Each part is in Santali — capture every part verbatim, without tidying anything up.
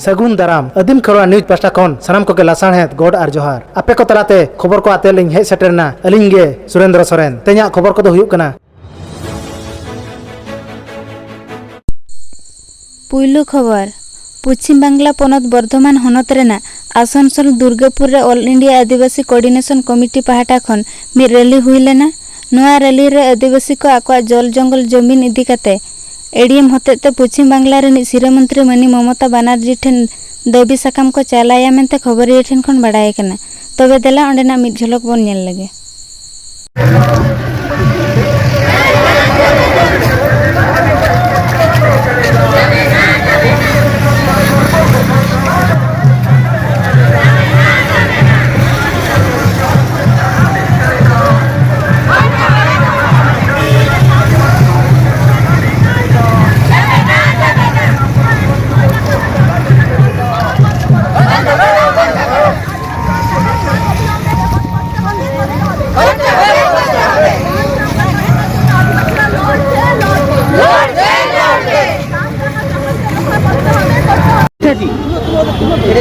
ᱥᱟᱹᱜᱩᱱ ᱫᱟᱨᱟᱢ᱾ ᱟᱹᱫᱤᱢ ᱠᱷᱮᱨᱣᱟᱲ ᱱᱤᱭᱩᱡᱽ ᱯᱟᱦᱴᱟ ᱠᱷᱚᱱ ᱥᱟᱱᱟᱢ ᱠᱚᱜᱮ ᱞᱟᱥᱟᱲᱦᱮᱫ ᱜᱚᱰ ᱟᱨ ᱡᱚᱦᱟᱨ᱾ ᱟᱯᱮ ᱠᱚ ᱛᱟᱞᱟᱛᱮ ᱠᱷᱚᱵᱚᱨ ᱠᱚ ᱟᱛᱮ ᱞᱤᱧ ᱦᱮᱡ ᱥᱮᱴᱮᱨ ᱮᱱᱟ ᱟᱹᱞᱤᱧ ᱜᱮ ᱥᱩᱨᱮᱱᱫᱨᱚ ᱥᱚᱨᱮᱱ᱾ ᱛᱮᱦᱮᱧᱟᱜ ᱠᱷᱚᱵᱚᱨ ᱠᱚᱫᱚ ᱦᱩᱭᱩᱜ ᱠᱟᱱᱟ᱾ ᱯᱩᱭᱞᱩ ᱠᱷᱚᱵᱚᱨ, ᱯᱚᱪᱷᱤᱢ ᱵᱟᱝᱞᱟ ᱯᱚᱱᱚᱛ ᱵᱚᱨᱫᱷᱚᱢᱟᱱ ᱦᱚᱱᱚᱛ ᱨᱮᱱᱟᱜ ᱟᱥᱟᱱᱥᱳᱞ ᱫᱩᱨᱜᱟᱯᱩᱨ ᱨᱮ ᱚᱞ ᱤᱱᱰᱤᱭᱟ ᱟᱹᱫᱤᱵᱟᱹᱥᱤ ᱠᱳᱚᱨᱰᱤᱱᱮᱥᱚᱱ ᱠᱚᱢᱤᱴᱤ ᱯᱟᱦᱴᱟ ᱠᱷᱚᱱ ᱢᱤᱫ ᱨᱮᱞᱤ ᱦᱩᱭ ᱞᱮᱱᱟ᱾ ᱱᱚᱣᱟ ᱨᱮᱞᱤ ᱨᱮ ᱟᱹᱫᱤᱵᱟᱹᱥᱤ ᱠᱚ ᱟᱠᱚᱣᱟᱜ ᱡᱚᱞ ᱡᱚᱝᱜᱚᱞ ᱡᱚᱢᱤᱱ ᱤᱫᱤ ᱠᱟᱛᱮ ᱮᱰᱤᱮᱢ ᱦᱚᱛᱮᱛᱮ ᱯᱚᱪᱷᱤᱢ ᱵᱟᱝᱞᱟ ᱨᱤᱱᱤᱡ ᱥᱤᱨᱟᱹ ᱢᱚᱱᱛᱨᱤ ᱢᱟᱹᱱᱤ ᱢᱚᱢᱚᱛᱟ ᱵᱟᱱᱟᱨᱡᱤ ᱴᱷᱮᱱ ᱫᱟᱹᱵᱤ ᱥᱟᱠᱟᱢ ᱠᱚ ᱪᱟᱞᱟᱭᱟ ᱢᱮᱱᱛᱮ ᱠᱷᱚᱵᱚᱨᱤᱭᱟᱹ ᱴᱷᱮᱱ ᱠᱷᱚᱱ ᱵᱟᱰᱟᱭ ᱟᱠᱟᱱᱟ᱾ ᱛᱚᱵᱮ ᱫᱮᱞᱟ ᱚᱸᱰᱮᱱᱟᱜ ᱢᱤᱫ ᱡᱷᱚᱞᱚᱠ ᱵᱚᱱ ᱧᱮᱞ ᱞᱮᱜᱮ᱾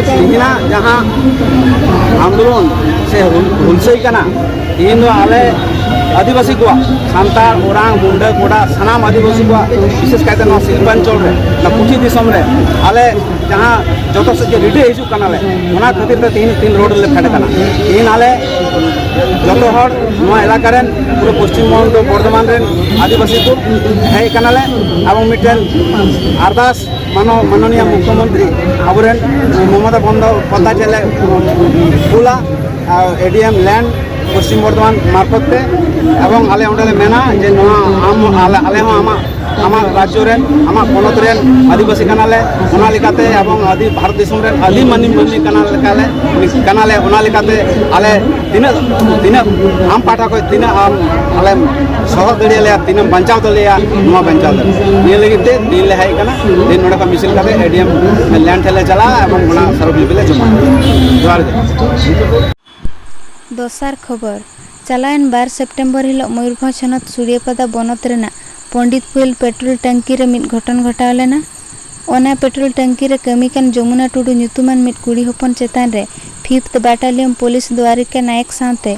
ᱛᱮᱦᱮᱧᱟᱜ ᱡᱟᱦᱟᱸ ᱟᱱᱫᱳᱞᱚᱱ ᱥᱮ ᱦᱩᱞ-, ᱦᱩᱞᱥᱟᱹᱭ ᱠᱟᱱᱟ, ᱛᱮᱦᱮᱧ ᱫᱚ ᱟᱞᱮ ᱟᱹᱫᱤᱵᱟᱹᱥᱤ ᱠᱚᱣᱟᱜ, ᱥᱟᱱᱛᱟᱲ, ᱳᱨᱟᱝ, ᱢᱩᱱᱰᱟᱹ, ᱠᱚᱰᱟ, ᱥᱟᱱᱟᱢ ᱟᱹᱫᱤᱵᱟᱹᱥᱤ ᱠᱚᱣᱟᱜ, ᱵᱤᱥᱮᱥ ᱠᱟᱭᱛᱮ ᱱᱚᱣᱟ ᱥᱤᱞᱯᱟᱧᱪᱚᱞ ᱨᱮ, ᱱᱚᱣᱟ ᱯᱩᱛᱷᱤ ᱫᱤᱥᱚᱢ ᱨᱮ ᱟᱞᱮ ᱡᱟᱦᱟᱸ ᱡᱚᱛᱚ ᱥᱮᱫ ᱜᱮ ᱨᱤᱰᱤ ᱦᱤᱡᱩᱜ ᱠᱟᱱᱟᱞᱮ, ᱚᱱᱟ ᱠᱷᱟᱹᱛᱤᱨ ᱛᱮ ᱛᱮᱦᱮᱧ, ᱛᱮᱦᱮᱧ ᱨᱳᱰ ᱨᱮᱞᱮ ᱯᱷᱮᱰ ᱟᱠᱟᱱᱟ᱾ ᱛᱮᱦᱮᱧ ᱟᱞᱮ ᱡᱚᱛᱚ ᱦᱚᱲ ᱱᱚᱣᱟ ᱮᱞᱟᱠᱟ ᱨᱮᱱ, ᱯᱩᱨᱟᱹ ᱯᱚᱥᱪᱤᱢ ᱵᱚᱝᱜᱚ ᱵᱚᱨᱫᱷᱚᱢᱟᱱ ᱨᱮᱱ ᱟᱹᱫᱤᱵᱟᱹᱥᱤ ᱠᱚ ᱦᱮᱡ ᱟᱠᱟᱱᱟᱞᱮ, ᱮᱵᱚᱝ ᱢᱤᱫᱴᱮᱱ ᱟᱨᱫᱟᱥ ᱢᱟᱱᱚ-, ᱢᱟᱱᱚᱱᱤᱭᱟ ᱢᱩᱠᱷᱭᱚᱢᱚᱱᱛᱨᱤ ᱟᱵᱚᱨᱮᱱ ᱢᱚᱢᱚᱛᱟ ᱵᱚᱱᱫᱚᱯᱟᱫᱽᱫᱷᱟᱭ ᱴᱷᱮᱱ ᱞᱮ ᱠᱩᱞᱟ, ᱟᱨ ᱮᱰᱤᱮᱢ ᱞᱮᱱᱰ ᱯᱚᱥᱪᱤᱢ ᱵᱚᱨᱫᱷᱚᱢᱟᱱ ᱢᱟᱨᱯᱷᱚᱛ ᱛᱮ, ᱮᱵᱚᱝ ᱟᱞᱮ ᱚᱸᱰᱮ ᱞᱮ ᱢᱮᱱᱟ ᱡᱮ ᱱᱚᱣᱟ ᱟᱢ, ᱟᱞᱮ, ᱟᱞᱮ ᱦᱚᱸ ᱟᱢᱟᱜ, ᱟᱢᱟᱜ ᱨᱟᱡᱽᱡᱚ ᱨᱮᱱ, ᱟᱢᱟᱜ ᱯᱚᱱᱚᱛ ᱨᱮᱱ ᱟᱹᱫᱤᱵᱟᱹᱥᱤ ᱠᱟᱱᱟᱞᱮ, ᱚᱱᱟ ᱞᱮᱠᱟᱛᱮ ᱮᱵᱚᱝ ᱟᱹᱫᱤ-, ᱵᱷᱟᱨᱚᱛ ᱫᱤᱥᱚᱢ ᱨᱮᱱ ᱟᱹᱫᱤ ᱢᱟᱹᱱᱢᱤ, ᱢᱟᱹᱱᱢᱤ ᱠᱟᱱᱟ ᱞᱮᱠᱟᱞᱮ, ᱠᱟᱱᱟᱞᱮ, ᱚᱱᱟ ᱞᱮᱠᱟᱛᱮ ᱟᱞᱮ ᱛᱤᱱᱟᱹᱜ, ᱛᱤᱱᱟᱹᱜ ᱟᱢ ᱯᱟᱦᱴᱟ ᱠᱷᱚᱱ ᱛᱤᱱᱟᱹᱜ ᱟᱢ ᱟᱞᱮᱢ ᱥᱚᱦᱚᱫ ᱫᱟᱲᱮᱭᱟᱞᱮᱭᱟ, ᱛᱤᱱᱟᱹᱜ ᱮᱢ ᱵᱟᱧᱪᱟᱣ ᱫᱟᱲᱮᱭᱟᱜᱼᱟ, ᱱᱚᱣᱟ ᱵᱟᱧᱪᱟᱣ ᱫᱟᱲᱮᱭᱟᱜᱼᱟ᱾ ᱱᱤᱭᱟᱹ ᱞᱟᱹᱜᱤᱫ ᱛᱮ ᱛᱮᱦᱮᱧ ᱞᱮ ᱦᱮᱡ ᱟᱠᱟᱱᱟ᱾ ᱛᱮᱦᱮᱧ ᱱᱚᱰᱮ ᱠᱷᱚᱱ ᱢᱤᱪᱷᱤᱞ ᱠᱟᱛᱮ ᱮᱰᱤᱮᱢ ᱞᱮᱱᱰ ᱴᱷᱮᱱ ᱞᱮ ᱪᱟᱞᱟᱜᱼᱟ ᱮᱵᱚᱝ ᱚᱱᱟ ᱥᱟᱨᱚ ᱞᱤᱯᱤ ᱞᱮ ᱡᱚᱢᱟ᱾ ᱡᱚᱦᱟᱨ ᱜᱮ᱾ ᱫᱚᱥᱟᱨ ᱠᱷᱚᱵᱚᱨ, ᱪᱟᱞᱟᱣᱮᱱ ᱵᱟᱨ ᱥᱮᱯᱴᱮᱢᱵᱚᱨ ᱦᱤᱞᱚᱜ ᱢᱚᱭᱩᱨᱵᱷᱚᱸᱡᱽ ᱦᱚᱱᱚᱛ ᱥᱩᱲᱤᱭᱟᱹᱯᱟᱫᱟ ᱵᱚᱱᱚᱛ ᱨᱮᱱᱟᱜ ᱯᱚᱱᱰᱤᱛ ᱯᱩᱭᱞ ᱯᱮᱴᱨᱳᱞ ᱴᱟᱝᱠᱤ ᱨᱮ ᱢᱤᱫ ᱜᱷᱚᱴᱚᱱ ᱜᱷᱚᱴᱟᱣ ᱞᱮᱱᱟ᱾ ᱚᱱᱟ ᱯᱮᱴᱨᱳᱞ ᱴᱟᱝᱠᱤ ᱨᱮ ᱠᱟᱹᱢᱤ ᱠᱟᱱ ᱡᱚᱢᱩᱱᱟ ᱴᱩᱰᱩ ᱧᱩᱛᱩᱢᱟᱱ ᱢᱤᱫ ᱠᱩᱲᱤ ᱦᱚᱯᱚᱱ ᱪᱮᱛᱟᱱ ᱨᱮ ᱯᱷᱤᱯᱛᱷ ᱵᱟᱴᱟᱞᱤᱭᱚᱱ ᱯᱩᱞᱤᱥ ᱫᱩᱣᱟᱨᱤᱠᱟ ᱱᱟᱭᱮᱠ ᱥᱟᱶᱛᱮ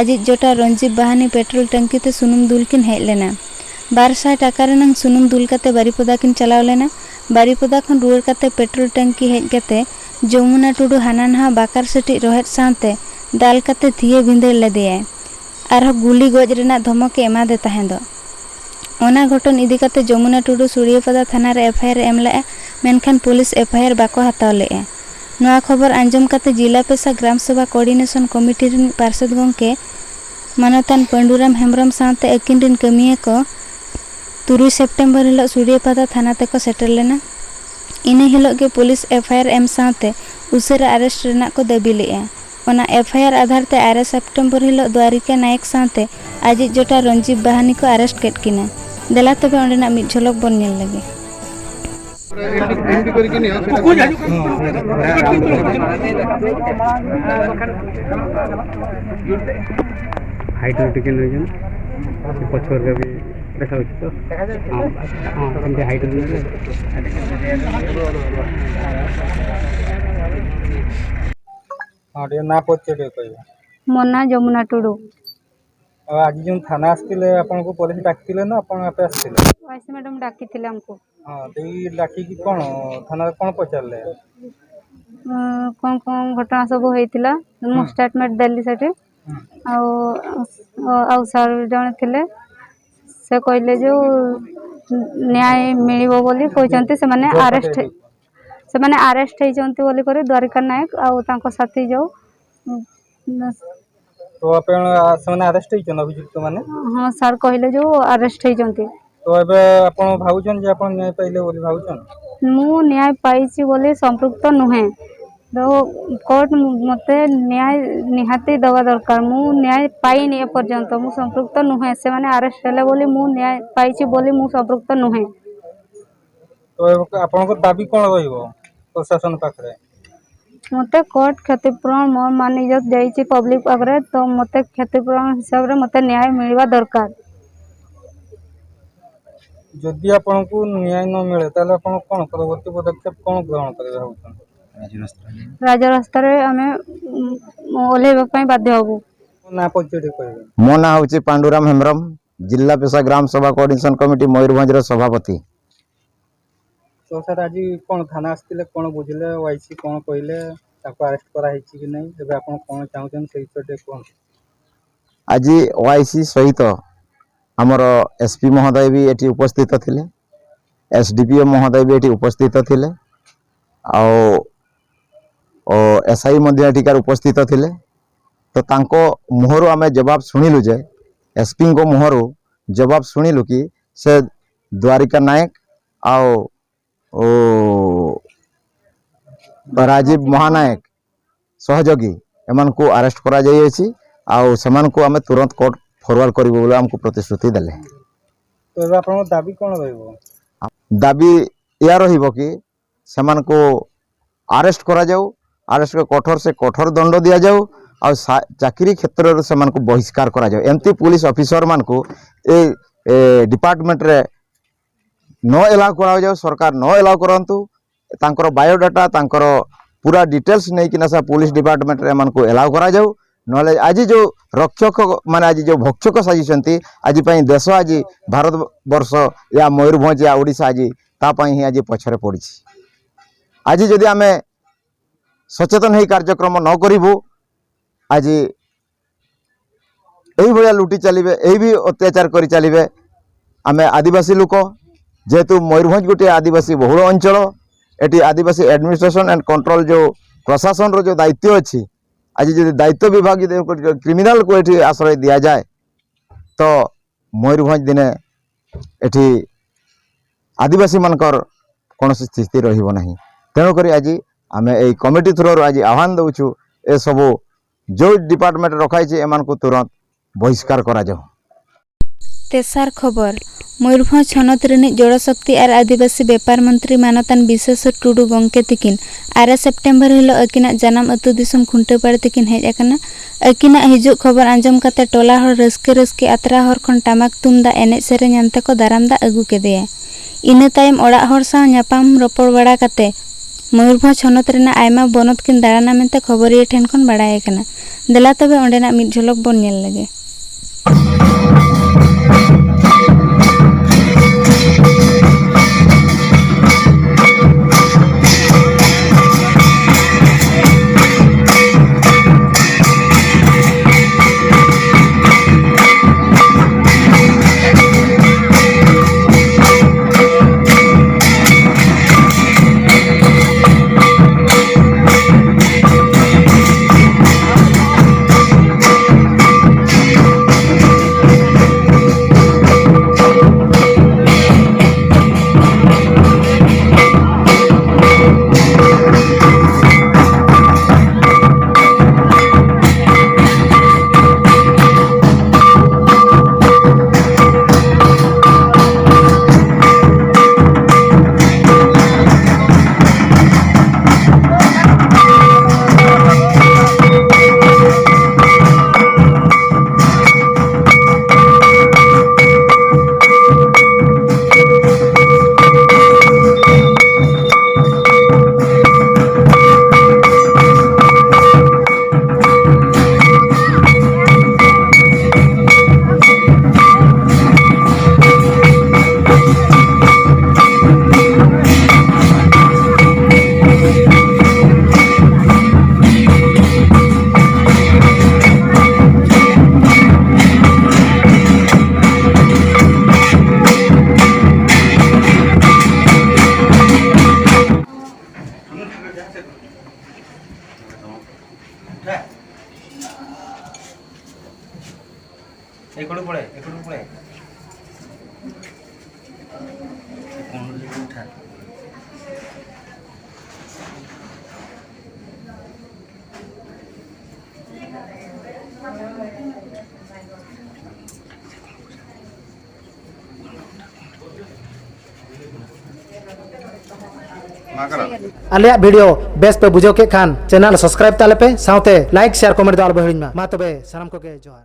ᱟᱡᱤᱡ ᱡᱚᱴᱟᱣ ᱨᱚᱧᱡᱤᱵ ᱵᱟᱦᱟᱱᱤ ᱯᱮᱴᱨᱳᱞ ᱴᱟᱝᱠᱤ ᱛᱮ ᱥᱩᱱᱩᱢ ᱫᱩᱞ ᱠᱤᱱ ᱦᱮᱡ ᱞᱮᱱᱟ᱾ ᱵᱟᱨ ᱥᱟᱭ ᱴᱟᱠᱟ ᱨᱮᱱᱟᱝ ᱥᱩᱱᱩᱢ ᱫᱩᱞ ᱠᱟᱛᱮ ᱵᱟᱨᱤᱯᱚᱫᱟ ᱠᱤᱱ ᱪᱟᱞᱟᱣ ᱞᱮᱱᱟ᱾ ᱵᱟᱨᱤᱯᱚᱫᱟ ᱠᱷᱚᱱ ᱨᱩᱣᱟᱹᱲ ᱠᱟᱛᱮ ᱯᱮᱴᱨᱳᱞ ᱴᱟᱝᱠᱤ ᱦᱮᱡ ᱠᱟᱛᱮ ᱡᱚᱢᱩᱱᱟ ᱴᱩᱰᱩ ᱦᱟᱱᱟ ᱱᱟᱣᱟ ᱵᱟᱠᱟᱨ ᱥᱟᱹᱴᱤᱡ ᱨᱚᱦᱮᱫ ᱥᱟᱶᱛᱮ ᱫᱟᱞ ᱠᱟᱛᱮ ᱛᱷᱤᱭᱟᱹ ᱵᱷᱤᱸᱫᱟᱹᱲ ᱞᱮᱫᱮᱭᱟᱭ᱾ ᱟᱨᱦᱚᱸ ᱜᱩᱞᱤ ᱜᱚᱡ ᱨᱮᱱᱟᱜ ᱫᱷᱚᱢᱚᱠ ᱮ ᱮᱢᱟᱫᱮ ᱛᱟᱦᱮᱸᱫᱚᱜ᱾ ᱚᱱᱟ ᱜᱷᱚᱴᱚᱱ ᱤᱫᱤ ᱠᱟᱛᱮ ᱡᱚᱢᱩᱱᱟ ᱴᱩᱰᱩ ᱥᱩᱲᱤᱭᱟᱹᱯᱟᱫᱟ ᱛᱷᱟᱱᱟ ᱨᱮ ᱮᱯᱷ ᱟᱭ ᱟᱨ ᱮ ᱮᱢ ᱞᱮᱫᱼᱟ, ᱢᱮᱱᱠᱷᱟᱱ ᱯᱩᱞᱤᱥ ᱮᱯᱷ ᱟᱭ ᱟᱨ ᱵᱟᱠᱚ ᱦᱟᱛᱟᱣ ᱞᱮᱫᱼᱟ᱾ ᱱᱚᱣᱟ ᱠᱷᱚᱵᱚᱨ ᱟᱸᱡᱚᱢ ᱠᱟᱛᱮ ᱡᱤᱞᱟ ᱯᱮᱥᱟ ᱜᱨᱟᱢ ᱥᱚᱵᱷᱟ ᱠᱳᱚᱨᱰᱤᱱᱮᱥᱚᱱ ᱠᱚᱢᱤᱴᱤ ᱨᱤᱱ ᱯᱟᱨᱥᱮᱛ ᱜᱚᱢᱠᱮ ᱢᱟᱱᱚᱛᱟᱱ ᱯᱟᱹᱰᱩᱨᱟᱢ ᱦᱮᱢᱵᱽᱨᱚᱢ ᱥᱟᱶᱛᱮ ᱟᱹᱠᱤᱱ ᱨᱤᱱ ᱠᱟᱹᱢᱤᱭᱟᱹ ᱠᱚ ᱛᱩᱨᱩᱭ ᱥᱮᱯᱴᱮᱢᱵᱚᱨ ᱦᱤᱞᱚᱜ ᱥᱩᱲᱤᱭᱟᱹᱯᱟᱫᱟ ᱛᱷᱟᱱᱟ ᱛᱮᱠᱚ ᱥᱮᱴᱮᱨ ᱞᱮᱱᱟ᱾ ᱤᱱᱟᱹ ᱦᱤᱞᱚᱜ ᱜᱮ ᱯᱩᱞᱤᱥ ᱮᱯᱷ ᱟᱭ ᱟᱨ ᱮᱢ ᱥᱟᱶᱛᱮ ᱩᱥᱟᱹᱨᱟ ᱟᱨᱮᱥᱴ ᱨᱮᱱᱟᱜ ᱠᱚ ᱫᱟᱹᱵᱤ ᱞᱮᱫᱼᱟ᱾ ᱚᱱᱟ ᱮᱯᱷ ᱟᱭ ᱟᱨ ᱟᱫᱷᱟᱨ ᱛᱮ ᱟᱨᱮ ᱥᱮᱯᱴᱮᱢᱵᱚᱨ ᱦᱤᱞᱚᱜ ᱫᱩᱣᱟᱨᱤᱠᱟ ᱱᱟᱭᱮᱠ ᱥᱟᱶᱛᱮ ᱟᱡᱤᱡ ᱡᱚᱴᱟᱣ ᱨᱚᱧᱡᱤᱵ ᱵᱟᱦᱟᱱᱤ ᱠᱚ ᱟᱨᱮᱥᱴ ᱠᱮᱫ ᱠᱤᱱᱟ᱾ ᱫᱮᱞᱟ ᱛᱚᱵᱮ ᱚᱸᱰᱮᱱᱟᱜ ᱢᱤᱫ ᱡᱷᱚᱞᱚᱠ ᱵᱚᱱ ᱧᱮᱞ ᱞᱮᱜᱮ᱾ ହାଇଟ୍ ଟିକେ ନେଇଛନ୍ତି, ପଛ ଘରିକା ବି ଦେଖାଯାଉଛି ତ। ହଁ, ହଁ, ସେମିତି ହାଇଟ୍ ନେଲେ। ହଁ, ଟିକେ ନା ପରିଚୟ ଟିକେ କହିବେ। ମୋ ନାଁ ଯମୁନା ଟୁଡୁ। ଆଉ ଆଜି ଯେଉଁ ଥାନା ଆସିଥିଲେ, ଆପଣଙ୍କୁ ପୋଲିସ ଡାକିଥିଲେ ନା ଆପଣ ଆପେ ଆସିଥିଲେ? ଆଇସି ମ୍ୟାଡ଼ାମ ଡାକିଥିଲେ ଆମକୁ। ହଁ, ଦେଇ ଡାକିକି କ'ଣ ଥାନାରେ କ'ଣ ପଚାରିଲେ? ଅ, କ'ଣ କ'ଣ ଘଟଣା ସବୁ ହେଇଥିଲା, ମୁଁ ହୁଁ। ଷ୍ଟେଟମେଣ୍ଟ ଦେଲି ସେଠି। ହୁଁ। ଆଉ, ଆଉ ସାର୍ ଜଣେ ଥିଲେ, ସେ କହିଲେ ଯେଉଁ ନ୍ୟାୟ ମିଳିବ ବୋଲି କହିଛନ୍ତି। ସେମାନେ ଆରେଷ୍ଟ, ସେମାନେ ଆରେଷ୍ଟ ହେଇଛନ୍ତି ବୋଲି କରି ଦ୍ୱାରିକା ନାୟକ ଆଉ ତାଙ୍କ ସାଥୀ ଯେଉଁ ତ ଆପଣ, ଆ, ସେମାନେ ଆରେଷ୍ଟ ହେଇଛନ୍ତି ଅଭିଯୁକ୍ତମାନେ? ହଁ, ସାର୍ କହିଲେ ଯେଉଁ ଆରେଷ୍ଟ ହେଇଛନ୍ତି। ତ ଏବେ ଆପଣ ଭାବୁଛନ୍ତି ଯେ ଆପଣ ନ୍ୟାୟ ପାଇଲେ ବୋଲି ଭାବୁଛନ୍ତି? ମୁଁ ନ୍ୟାୟ ପାଇଛି ବୋଲି ସମ୍ପୃକ୍ତ ନୁହେଁ। ତ କୋର୍ଟ ମୋତେ ନ୍ୟାୟ ନିହାତି ଦେବା ଦରକାର। ମୁଁ ନ୍ୟାୟ ପାଇନି ଏପର୍ଯ୍ୟନ୍ତ, ମୁଁ ସମ୍ପୃକ୍ତ ନୁହେଁ। ସେମାନେ ଆରେଷ୍ଟ ହେଲେ ବୋଲି ମୁଁ ନ୍ୟାୟ ପାଇଛି ବୋଲି ମୁଁ ସମ୍ପୃକ୍ତ ନୁହେଁ। ତ ଏବେ ଆପଣଙ୍କ ଦାବି କ'ଣ ରହିବ ପ୍ରଶାସନ ପାଖରେ? ମୋତେ କୋର୍ଟ କ୍ଷତିପୂରଣ, ମୋ ମାନ ଇଜ୍ଜତ ଯାଇଛି ପବ୍ଲିକ ପାଖରେ, ତ ମୋତେ କ୍ଷତିପୂରଣ ହିସାବରେ ମୋତେ ନ୍ୟାୟ ମିଳିବା ଦରକାର। ଯଦି ଆପଣଙ୍କୁ ନ୍ୟାୟ ନ ମିଳେ, ତାହେଲେ ଆପଣ କ'ଣ ପରବର୍ତ୍ତୀ ପଦକ୍ଷେପ କ'ଣ ଗ୍ରହଣ କରିବେ ଭାବୁଛନ୍ତି? ରାଜରାସ୍ତାରେ ଆମେ, ଉଁ, ଓହ୍ଲେଇବା ପାଇଁ ବାଧ୍ୟ ହବୁ। ମୋ ନାଁ ପରିଚୟ ଟିକେ କହିବେ। ମୋ ନାଁ ହେଉଛି ପାଣ୍ଡୁରାମ ହେମ୍ବ୍ରମ, ଜିଲ୍ଲା ପେଶା ଗ୍ରାମ ସଭା କୋଅର୍ଡିନେସନ କମିଟି ମୟୂରଭଞ୍ଜର ସଭାପତି। ତ ସାର୍, ଆଜି କ'ଣ ଥାନା ଆସିଥିଲେ, କ'ଣ ବୁଝିଲେ, ୱାଇସି କ'ଣ କହିଲେ, ତାକୁ ଆରେଷ୍ଟ କରାହେଇଛି କି ନାହିଁ, ଏବେ ଆପଣ କ'ଣ ଚାହୁଁଛନ୍ତି, ସେଇ ବିଷୟରେ ଟିକେ କୁହନ୍ତୁ। ଆଜି ୱାଇସି ସହିତ ଆମର ଏସ୍ପି ମହୋଦୟ ବି ଏଠି ଉପସ୍ଥିତ ଥିଲେ, ଏସ୍ଡିପିଓ ମହୋଦୟ ବି ଏଠି ଉପସ୍ଥିତ ଥିଲେ, ଆଉ ଏସ୍ଆଇ ମଧ୍ୟ ଏଠିକାର ଉପସ୍ଥିତ ଥିଲେ। ତ ତାଙ୍କ ମୁହଁରୁ ଆମେ ଜବାବ ଶୁଣିଲୁ ଯେ, ଏସ୍ପିଙ୍କ ମୁହଁରୁ ଜବାବ ଶୁଣିଲୁ କି ସେ ଦ୍ୱାରିକା ନାୟକ ଆଉ, ଓ, ରାଜୀବ ମହାନାୟକ ସହଯୋଗୀ, ଏମାନଙ୍କୁ ଆରେଷ୍ଟ କରାଯାଇଅଛି। ଆଉ ସେମାନଙ୍କୁ ଆମେ ତୁରନ୍ତ କୋର୍ଟ ଫରୱାର୍ଡ କରିବୁ ବୋଲି ଆମକୁ ପ୍ରତିଶ୍ରୁତି ଦେଲେ। ତ ଏବେ ଆପଣଙ୍କ ଦାବି କ'ଣ ରହିବ? ଦାବି ଏଇଆ ରହିବ କି ସେମାନଙ୍କୁ ଆରେଷ୍ଟ କରାଯାଉ, ଆରେଷ୍ଟ କଠୋର ସେ କଠୋର ଦଣ୍ଡ ଦିଆଯାଉ, ଆଉ ସା- ଚାକିରି କ୍ଷେତ୍ରରେ ସେମାନଙ୍କୁ ବହିଷ୍କାର କରାଯାଉ। ଏମିତି ପୁଲିସ ଅଫିସରମାନଙ୍କୁ ଏ ଏ ଡିପାର୍ଟମେଣ୍ଟରେ ନ ଏଲାଉ କରାଯାଉ, ସରକାର ନ ଏଲାଉ କରନ୍ତୁ। ତାଙ୍କର ବାୟୋଡାଟା, ତାଙ୍କର ପୁରା ଡିଟେଲ୍ସ ନେଇକିନା ସେ ପୁଲିସ ଡିପାର୍ଟମେଣ୍ଟରେ ଏମାନଙ୍କୁ ଏଲାଉ କରାଯାଉ। ନହେଲେ ଆଜି ଯେଉଁ ରକ୍ଷକ, ମାନେ ଆଜି ଯେଉଁ ଭକ୍ଷକ ସାଜିଛନ୍ତି, ଆଜି ପାଇଁ ଦେଶ, ଆଜି ଭାରତବର୍ଷ ୟା ମୟୂରଭଞ୍ଜ ୟା ଓଡ଼ିଶା ଆଜି ତା ପାଇଁ ହିଁ ଆଜି ପଛରେ ପଡ଼ିଛି। ଆଜି ଯଦି ଆମେ ସଚେତନ ହେଇ କାର୍ଯ୍ୟକ୍ରମ ନ କରିବୁ, ଆଜି ଏଇଭଳିଆ ଲୁଟି ଚାଲିବେ, ଏଇ ବି ଅତ୍ୟାଚାର କରି ଚାଲିବେ। ଆମେ ଆଦିବାସୀ ଲୋକ, ଯେହେତୁ ମୟୂରଭଞ୍ଜ ଗୋଟିଏ ଆଦିବାସୀ ବହୁଳ ଅଞ୍ଚଳ, ଏଠି ଆଦିବାସୀ ଆଡମିନିଷ୍ଟ୍ରେସନ ଆଣ୍ଡ କଣ୍ଟ୍ରୋଲ ଯେଉଁ ପ୍ରଶାସନର ଯେଉଁ ଦାୟିତ୍ୱ ଅଛି, ଆଜି ଯଦି ଦାୟିତ୍ୱ ବିଭାଗ ଯଦି କ୍ରିମିନାଲକୁ ଏଠି ଆଶ୍ରୟ ଦିଆଯାଏ, ତ ମୟୂରଭଞ୍ଜ ଦିନେ ଏଠି ଆଦିବାସୀମାନଙ୍କର କୌଣସି ସ୍ଥିତି ରହିବ ନାହିଁ। ତେଣୁକରି ଆଜି ଆମେ ଏଇ କମିଟି ଥ୍ରୋରୁ ଆଜି ଆହ୍ୱାନ ଦେଉଛୁ, ଏସବୁ ଯେଉଁ ଡିପାର୍ଟମେଣ୍ଟ ରଖାଯାଇଛି, ଏମାନଙ୍କୁ ତୁରନ୍ତ ବହିଷ୍କାର କରାଯାଉ। ᱛᱮᱥᱟᱨ ᱠᱷᱚᱵᱚᱨ᱾ ᱢᱚᱭᱩᱨᱵᱷᱚᱸᱡᱽ ᱦᱚᱱᱚᱛ ᱨᱤᱱᱤᱡ ᱡᱚᱲᱚ ᱥᱚᱠᱛᱤ ᱟᱨ ᱟᱹᱫᱤᱵᱟᱹᱥᱤ ᱵᱮᱯᱟᱨ ᱢᱚᱱᱛᱨᱤ ᱢᱟᱱᱚᱛᱟᱱ ᱵᱤᱥᱮᱥᱚᱨ ᱴᱩᱰᱩ ᱜᱚᱢᱠᱮ ᱛᱤᱠᱤᱱ ᱟᱨᱮ ᱥᱮᱯᱴᱮᱢᱵᱚᱨ ᱦᱤᱞᱚᱜ ᱟᱹᱠᱤᱱᱟᱜ ᱡᱟᱱᱟᱢ ᱟᱹᱛᱩ ᱫᱤᱥᱚᱢ ᱠᱷᱩᱱᱴᱟᱹᱣ ᱯᱟᱲ ᱛᱤᱠᱤᱱ ᱦᱮᱡ ᱟᱠᱟᱱᱟ᱾ ᱟᱹᱠᱤᱱᱟᱜ ᱦᱤᱡᱩᱜ ᱠᱷᱚᱵᱚᱨ ᱟᱸᱡᱚᱢ ᱠᱟᱛᱮ ᱴᱚᱞᱟ ᱦᱚᱲ ᱨᱟᱹᱥᱠᱟᱹ ᱨᱟᱹᱥᱠᱤ ᱟᱛᱨᱟ ᱦᱚᱨ ᱠᱷᱚᱱ ᱴᱟᱢᱟᱠ ᱛᱩᱢᱫᱟᱜ ᱮᱱᱮᱡ ᱥᱮᱨᱮᱧ ᱟᱱᱛᱮ ᱠᱚ ᱫᱟᱨᱟᱢ ᱫᱟᱜ ᱟᱹᱜᱩ ᱠᱮᱫᱮᱭᱟ᱾ ᱤᱱᱟᱹ ᱛᱟᱭᱚᱢ ᱚᱲᱟᱜ ᱦᱚᱲ ᱥᱟᱶ ᱧᱟᱯᱟᱢ ᱨᱚᱯᱚᱲ ᱵᱟᱲᱟ ᱠᱟᱛᱮ ᱢᱚᱭᱩᱨᱵᱷᱚᱸᱡᱽ ᱦᱚᱱᱚᱛ ᱨᱮᱱᱟᱜ ᱟᱭᱢᱟ ᱵᱚᱱᱚᱛ ᱠᱤᱱ ᱫᱟᱬᱟᱱᱟ ᱢᱮᱱᱛᱮ ᱠᱷᱚᱵᱚᱨᱤᱭᱟᱹ ᱴᱷᱮᱱ ᱠᱷᱚᱱ ᱵᱟᱲᱟᱭ ᱟᱠᱟᱱᱟ᱾ ᱫᱮᱞᱟ ᱛᱚᱵᱮ ᱚᱸᱰᱮᱱᱟᱜ ᱢᱤᱫ ᱡᱷᱚᱞᱚᱠ ᱵᱚᱱ ᱧᱮᱞ ᱞᱮᱜᱮ᱾ ᱟᱞᱮᱭᱟᱜ ᱵᱷᱤᱰᱤᱭᱳ ᱵᱮᱥ ᱯᱮ ᱵᱩᱡᱷᱟᱹᱣ ᱠᱮᱫ ᱠᱷᱟᱱ ᱪᱮᱱᱮᱞ ᱥᱟᱵᱥᱠᱨᱟᱭᱤᱵ ᱛᱟᱞᱮ ᱯᱮ, ᱥᱟᱶᱛᱮ ᱞᱟᱭᱤᱠ, ᱥᱮᱭᱟᱨ, ᱠᱚᱢᱮᱱᱴ ᱫᱚ ᱟᱞᱚ ᱯᱮ ᱦᱤᱲᱤᱧ ᱢᱟ᱾ ᱢᱟ ᱛᱚᱵᱮ ᱥᱟᱱᱟᱢ ᱠᱚᱜᱮ ᱡᱚᱦᱟᱨ᱾